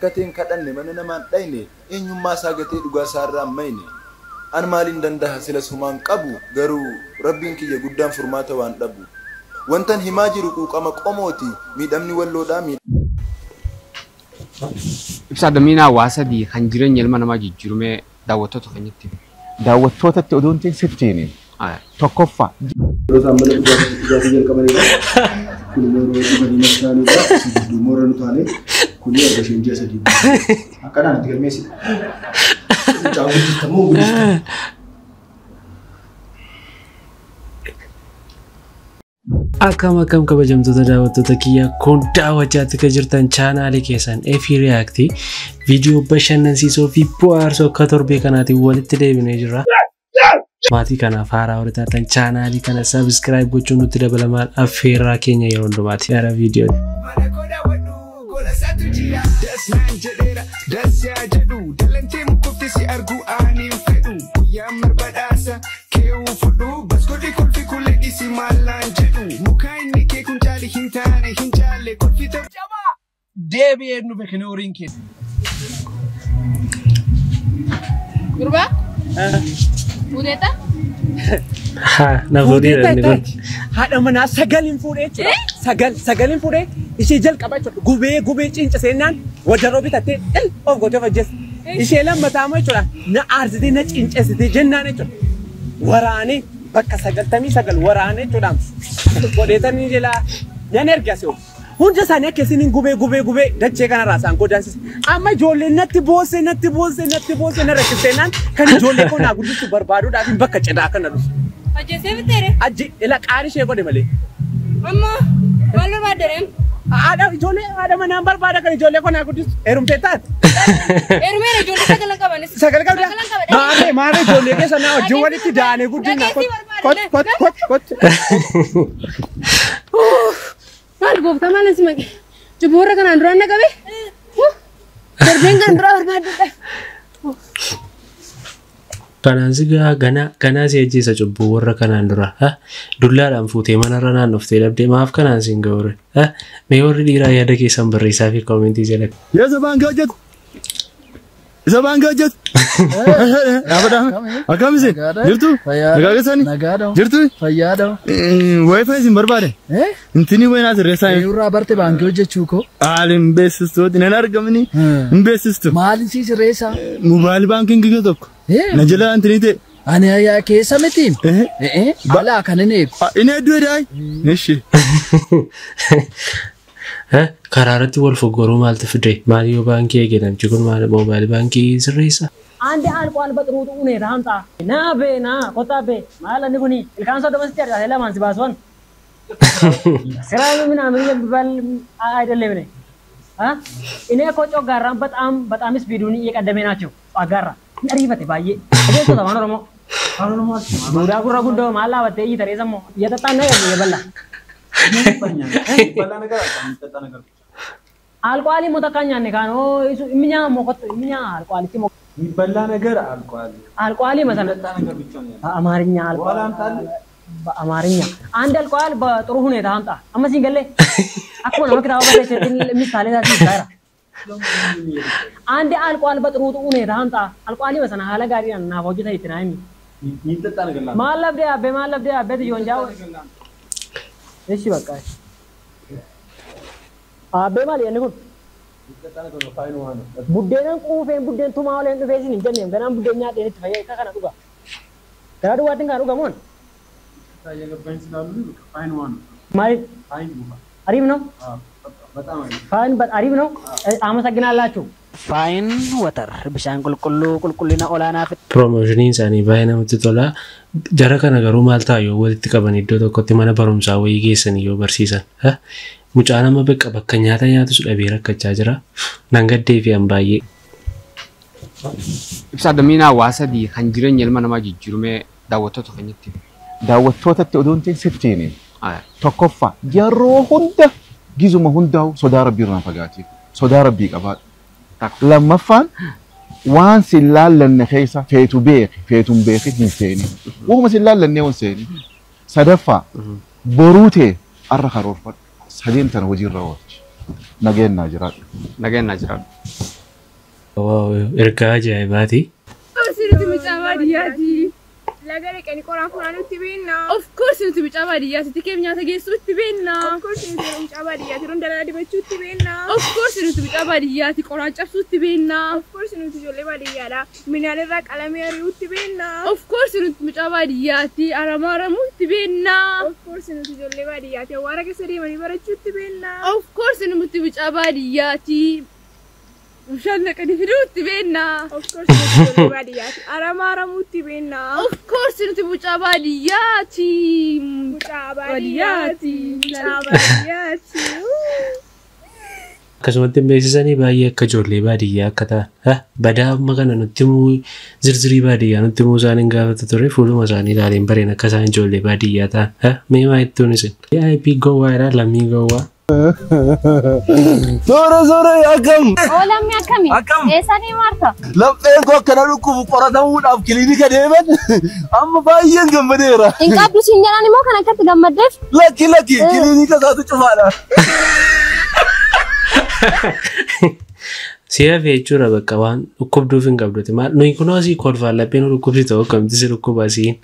Rakkatee hin kadhanne mana namaan dhayne eenyummaa isaa gatee dhugaa isaa irraa hin mayne. An maaliin dandaha silas humaan qabu garuu rabbiin kiyya guddaan furmaata waan dhabu. Wantan himaa jiru quuqama qomooti miidhamni walloodhaa Ibsaa Damiinaa waa sadii kan jireenya ilma namaa jijjiiru mee daawwattoota keenyatti himi. Daawwattootatti odoo hin ta'in sitti himi. Tokkoffaa. Yeroo isaan mana dhugaatii jalqabanidha. Kun immoo yeroo dhuganii machaa'anidha. Gidduu immoo irra nu taane kun erga isheen ji'a 3 guutte. Akkanaan itti galmeessita. Mucaa guddista moo guddista? Akkam akkam kabajamtoota daawwattoota kiyya kun daawwachaatti kan jirtan chaanaalii keessan Efi React viidiyoo bashannansiisoo fi bohaarsoo akka torbee kanaatiin walitti deebinee jirra. Maatii kanaaf haaraa warri taatan chaanaalii kana sabiskiraayib gochuun nutti dabalamaan affeerraa keenya yeroo hundumaati. Gara viidiyoo. Deebi'ee nu kinooriin kee. Gurbaa? Fuudheetta? Haa na fuudheera inni kun. Haadha manaa sagaliin fuudhee jechuudha. Sagal sagaliin fuudhee ishee jalqaba jechuudha. Gubee gubee cinca seennaan wadaroo bitattee dhil of gootee of ajjeesse. Ishee lammataa immoo jechuudha na aarsitee na cincessitee jennaan jechuudha. Waraanee bakka 99 waraanee jechuudha. Godheetanii jala nan erga asii. Hunda isaanii akka isiniin gubee gubee gubee dachee kanarraa isaan godaansise. Amma ijoolleen natti boossee natti boossee natti boossee na rakkiseenaan kan ijoollee koo naa guddisu barbaaduudhaaf bakka cidhaa kana dhufu. Ajjeesee biteere? Ajji ila qaari ishee godhe malee. Amma maal barbaaddareen? Haadha ijoollee haadha manaan barbaada kan ijoollee koo naa guddisu. Heerumtee taate? Heerumeera ijoollee sagalan qabanis. Sagal qabdaa? Sagalan qabadha. Maarree maarree ijoollee keessa naa wajjin walitti daanee guddina. Kot kot kot kot. Maal gooftaa maal si maqe? Cubbuu warra kanaan duraan na qabe? Darbeen kan duraa barbaadudha. Kanaan si gaa ganaa ganaa si ajjeesa cubbuu warra kanaan dura. Dullaadhaan fuutee manarra naannoftee dhabdee maaf kanaan si hin ga'uure? Mee warri dhiiraa yaada keessan barreessaa fi koomentii jala. Isa baankii hojjetu. Isa baankii hojjetu. Akkam isin? Jirtu? Nagaa keessani? Jirtu? Wifi isin barbaade? Intinii wayinaa sirreessaa. Irraa barte baankii hojjechuu koo. Haali hin beeksistuuti. Nan argamni hin beeksistu. Maali si sirreessaa? Mobaayil baankiin kiyya tokko. Na jala intinii ta'e. Ani ayyaa keessa miti. Alaa kan inni eegu. Inni hedduu edaayi. Ishi. Karaa irratti wal foggoruu maaltu fide? Maali yoo baankii eege namichi kun maal moobaayil baankii sirreessa? አንድ አልቋል በጥሩ ሁኔታ አምጣ ና ቤ ና ቆጣ ቤ ማለት ንጉኒ ኢልካን ሰው ደመስ ያርጋ ለማን ሲባስወን ስራ ምናምን የሚባል አይደለም እኔ አ እኔ እኮ ጮጋራን በጣም በጣም ስፒዱን እየቀደመ ናቸው አጋራ ነሪፈቴ ባዬ እኔ እኮ ተማኖ ሮሞ ዱዳ ጉራ ጉዶ ማላ ወቴ ይተሬዘሞ እየጠጣ ነው የበላ አልቋሊ ሞተካኛ ነካኖ እሱ እምኛ ሞቆት እምኛ አልቋሊ ሞ የሚበላ ነገር አልቋል። አልቋሊ መሰለ ነገር ብቻ ነው ያለው። በአማርኛ አልቋል። በአማርኛ አንድ አልቋል በጥሩ ሁኔታ አምጣ። አመሲን ገለ አኮ ነው መክራው በለች ምሳሌ ዛቲ ጋራ አንድ አልቋል በጥሩ ሁኔታ አምጣ። አልቋሊ መሰና ሀለ ጋሪ እና ወጅታ ይትናይሚ የሚጠጣ ነገር ላምጣ። ማለብደ አበ ማለብደ አበ ዮንጃው እሺ በቃ አበ ማለ የንጉን Buddeenan quufeen buddeen tumaa oleen dhufee isin hin jenneen ganaan buddeen nyaadheen itti fayyada isa kana dhuga. Gara duwwaatti kan dhugamuun. Maaliif? አሪፍ ነው። ፋይን አሪፍ ነው። አመሰግናላችሁ። ፋይን ወተር bishaan qulqulluu qulqullina olaanaa fi Piroomoshiniin isaanii baay'ee namatti tola. Jara kana garuu maal ta'a yoo walitti qaban iddoo tokkotti mana barumsaa wayii geessanii yoo barsiisan. Mucaa nama bakka bakka nyaata nyaatus dhabee rakkachaa jira. Nan gaddee fi an baay'ee. Ibsaa Damiinaa waa sadii kan jireenya ilma namaa jijjiiru mee daawwattoota keenyatti himi. Daawwattootatti odoo hin ta'in sitti himi. Tokkoffaa yeroo hunda gizuma hundaa'u sodaa rabbii irraa fagaatee sodaa rabbii qabaadhu. Lammaffaan waan si laallanne keessa feetu beeki feetu hin beeki hin seeni. Waanuma si laallanne hin seeni. Sadaffaa boruu ta'e arra karoorfadhu. Sadeen tana hojiirra oolchi. Nageenyaa jiraadhu. Nageenyaa jiraadhu. Wow, ergaa ajaa'ibaati. Nuti mucaa baadiyyaati. Laga dhaqanii qoraan funaanutti beekna. Of course nuti mucaa baadiyyaati. Tikeef nyaata geessuutti beekna. Of course nuti mucaa baadiyyaati. Rondalaa dibachuutti beekna. Of course nuti mucaa baadiyyaati. Qoraan cabsuutti beekna. Of course nuti ijoollee baadiyyaadha. Minaan irraa qalamee ari'uutti beekna. Of course nuti mucaa baadiyyaati. Aramaa aramuutti beekna. Of course nuti ijoollee baadiyyaati. Awwaara keessa deemanii barachuutti beekna. Of course nuti mucaa baadiyyaati. Bishaan naqanii fiduutti beekna. Of course nuti ijoollee baadiyyaati. Aramaa aramuutti beekna. Of course nuti mucaa baadiyyaati. Mucaa baadiyyaati. Mucaa baadiyyaati. Akkasumatti beeksisanii baay'ee akka ijoollee baadiyyaa akka ta'an badaa amma kana nutti himuu zirzirii baadiyyaa nutti himuu isaaniin gaafata ture fuuluma isaanii ilaaleen bareen akka isaan ijoollee baadiyyaa ta'an mee maa ittuun isin. VIP gowwaadha lammii gowwaa. Soora soora akkam. Oo lammii akkami? Eessa deemaa? Lapheen koo akkana dhukkubu qoratamuudhaaf kiliinika deeman amma baay'een gammadeera. Hin qabdu siin jedhan immoo kan akkatti gammaddeef? Lakki lakki kiliinika isaatu cufaadha. Si'a feechuudha bakka waan dhukkubduuf hin qabduti. Maal nuyi kunoo asii kolfaan lapheen dhukkubsi ta'u akkamitti si dhukkuba asiin.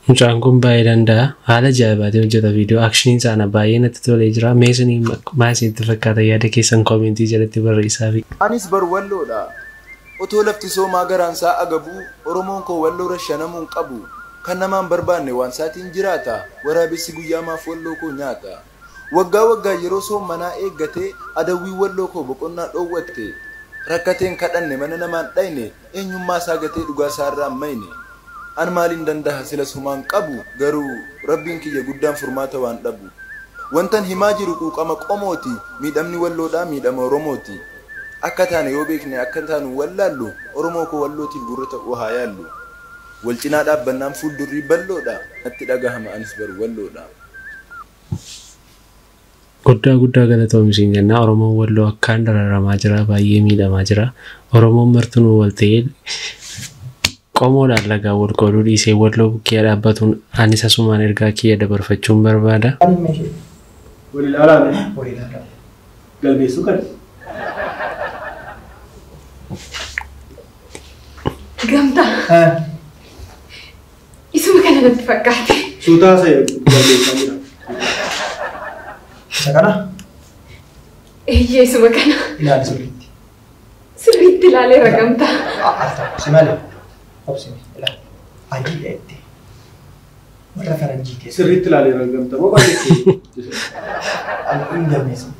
Mucaan kun baay'ee danda'a. Haala ajaa'ibaatiin hojjeta viidiyoo. Akshiniin isaana baay'ee natti tolee jira. Mee isinii maal isinitti fakkaata yaada keessan koomentii jalatti barreessaa. Anis bar walloodha. Otoo lafti soomaa garaan isaa agabuu Oromoon koo walloo rashanamuu hin qabu. Kan namaan barbaanne waan isaatiin jiraata. Waraabessi guyyaa maaf walloo koo nyaata. Waggaa waggaa yeroo soommanaa eeggatee adawwii walloo koo boqonnaa dhoowwatte. Rakkateen kadhanne mana namaan dhayne eenyummaa isaa gatee dhugaa isaa irraa mayne. An maaliin danda'a sila sumaan qabu garuu rabbiin kiyya guddaan furmaata waan dhabu. Wantan himaa jiru quuqama qomooti miidhamni walloodhaa miidhama Oromooti. Akka taane yoo beekne akka taanu wallaallu Oromoo koo wallootiif gurra ta'uu haa yaallu. Wal cinaa dhaabbannaan fuuldurrii bal'oodha natti dhagahama anis baru walloodha. Guddaa guddaa galatoomisiin jenna. Oromoon walloo akkaan dararamaa jira baay'ee miidhamaa jira. Oromoon martinuu wal ta'ee qomoodhaan lagaa wal qooduu dhiisee walloo bukkee dhaabbatuun anis asumaan ergaa kiyya dabarfachuun barbaada. Wal ilaalaa. Wal ilaalaa. Galmeessuu kan. Gamtaa. Isuma kana natti fakkaate. Suutaa isa galmeessaa jira. Isa kana? Eeyyee isuma kana. Ilaali sirriitti. Sirriitti ilaaleera gamtaa. Si malee. Obsine ilaali. Adiidha jettee. Warra faranjii keessa. Sirriitti ilaaleera gamtaa moo baay'ee? Hin galmeessine.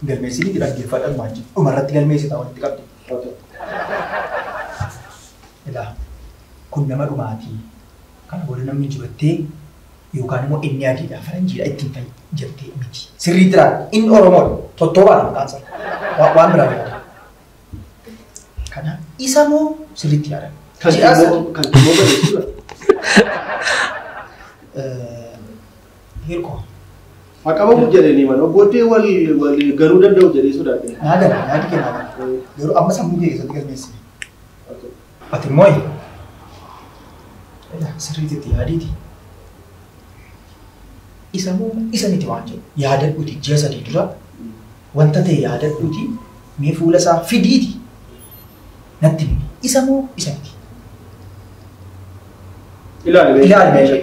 Galmeessini dhaggeeffadhaan maal jedhu dhumarratti galmeessita walitti qabdi. Ilaa kun nama dhumaatii kana booda namni jibattee yookaan immoo inni adiidha faranjiidha ittiin fa'i jettee miti. Sirriitti ilaali inni Oromoodha tottoobaadha maqaan isaa waan biraa yaada. Kana isa moo sirriitti yaada. Kan immoo barreessuudha. Hirkoo. Haqabamu jedhanii mana booddee wal garuu danda'u jedhee sodaadhe. Naa gala yaadi kee naa gala. Garuu amma sammuu kee keessatti galmeessine. Ati immoo sirriitti yaadiiti. Isa moo isa miti waan jedhu yaadadhuuti ji'a sadii dura wanta ta'e yaadadhuuti mee fuula isaa fidiiti natti himi. Isa moo isa miti. Ilaali. Ilaali meeshaa.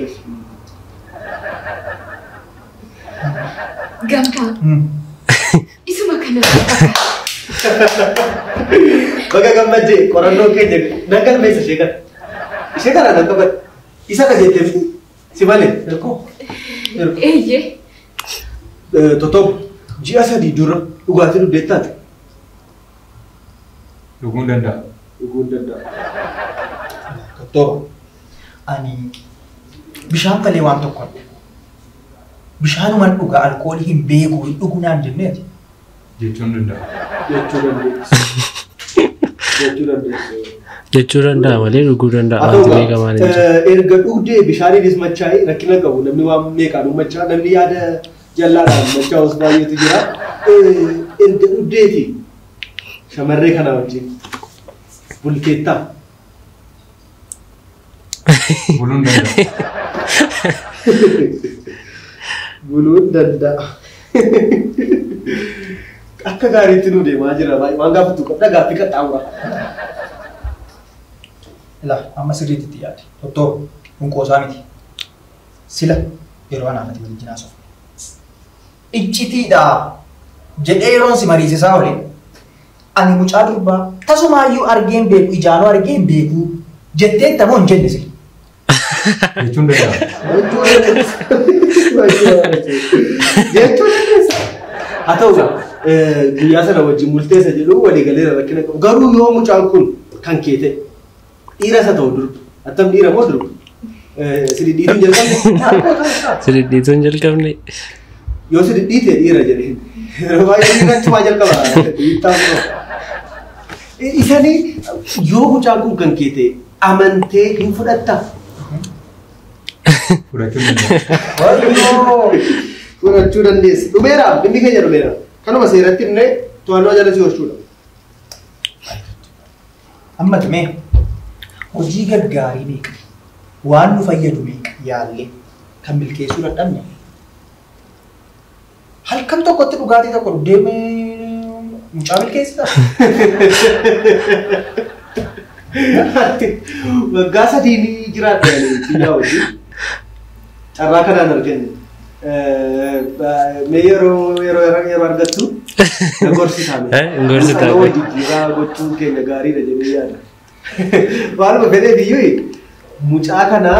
Gamtaa. Isuma kana. Baga gammaddee qorannoo keenya nan galmeessa ishee kana. Ishee kana nan qabadhe. Isa ka jetteef si malee. Hirkoo. Eeyyee. Totoob ji'a sadii dura dhugaatii dhugdee taate. Dhuguu hin danda'a. Dhuguu hin danda'a. Tottooba. Ani bishaan kalee waan tokko adda. Bishaanumaan dhugaa alkoolii hin beeku hin dhugu naan jenneeti. Jechuun danda'a. Jechuu dandeessu. Jechuu dandeessu. Jechuu danda'a malee dhuguu danda'a wanti beekamaan hin jiru. Erga dhugdee bishaaniinis machaa'ee rakkina qabu namni waan meeqaan machaa'aa namni yaada jallaadhaan machaa'us baay'eetu jira. Erga dhugdeeti shamarree kana wajjin bulteettaa. Buluun danda'a. Buluun danda'a. Akka gaariitti nu deemaa jira. Waan gaafatu qabda gaaffii qaxxaamura. Ilaa amma sirriitti itti yaade. Tottoo kun qoosaa miti. Sila yeroo anaafati waliin haasofne. Iccitiidha jedhee yeroon si mariisisaa oole. Ani mucaa durbaa tasumaayyuu argeen beeku ijaanoo argeen beeku jettee tamoo hin jenne sila. Jechuun danda'a. Jechuun dandeessa. Haa ta'u guyyaa sana wajjin murteessa jedhu walii galeera rakkina qabu. Garuu yoo mucaan kun kan kee ta'e dhiira isa ta'u durba. Attam dhiira moo durba? Si dhidhiituun jalqabne? Si dhidhiituun jalqabne. Yoo si dhidhiite dhiira jedheen. Yeroo baay'ee dhiira achumaa jalqaba. Dhiittaa biroo. Isanii yoo mucaan kun kan kee ta'e amantee hin fudhattaa? Fudhachuu dandeessa. Fudhachuu dandeessa. Dhumeera dhimmi keenya dhumeera. Kanuma seeratti illee to'annoo jala si oolchuudha. Amma mee hojii gaggaarii meeqa waan nu fayyadu meeqa yaallee kan milkeessuu dadhabne halkan tokkotti dhugaatii tokko dhugdee mucaa milkeessita. Waggaa sadii ni jiraadha biyya hojii. Carraa kanaan arganne. Mee yeroo argattu gorsisaa mee. Gorsitaa. Yeroo jijjiiraa gochuun keenya gaariidha jedhee yaada. Waanuma fedhee biyyuu mucaa kana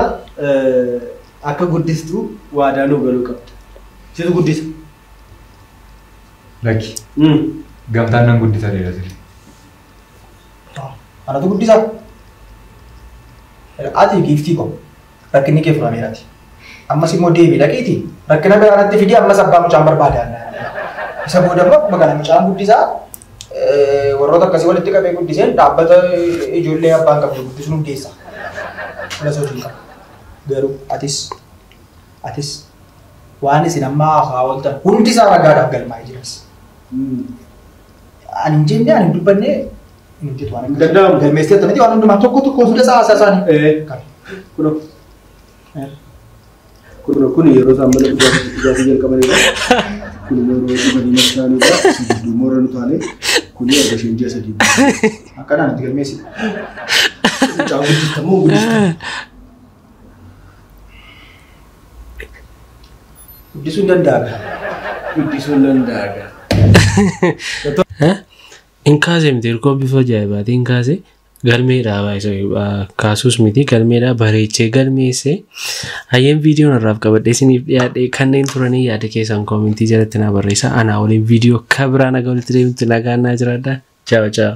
akka guddistu waadaa nuu galuu qabda. Situ guddisa. Lakki. Gamtaan nan guddisa dheera sirri. Anatu guddisa. Ati giiftii koo rakkinni kee furameeraati. Ammas immoo deebii dhaqiiti rakkina biraa natti fidii ammas abbaa mucaan barbaada. Isa booda immoo akkuma kana mucaan guddisaa warroota akkasii walitti qabee guddiseen dhaabbata ijoollee abbaan qabdu guddisuun hundeessa. Fuula sochii qaba. Garuu atis waan isin amma hafaa ooltan hundi isaa ragaadhaaf galmaa'ee jiras. Ani hin jenne ani hin dubbanne hin hojjetu waan akka. Danda'amu. Galmeessee miti waan hundumaa tokko tokko hunda isaa haasaa isaanii. Kunoo. Kun yeroo isaan mana dhugaatii jalqabanidha. Kun immoo yeroo dhuganii machaanidha. Si gidduu immoo irra nu taane kun erga isheen ji'a sadii. Akkanaan itti galmeessita. Mucaa guddista moo guddista? Guddisuun danda'a. Guddisuun danda'a. Hin kaase miti hirkoo bifa ajaa'ibaatiin hin kaase galmeedhaa kaasuus miti galmeedhaa bareechee galmeesse hayyeen viidiyoon irraaf qabadhee isiniif dhiyaadhe kanneen turanii yaada keessan koomentii jalatti naa barreessaa anaa waliin viidiyoo kabiraan nagaa walitti deemtu nagaan naa jiraadha. Ciao ciao.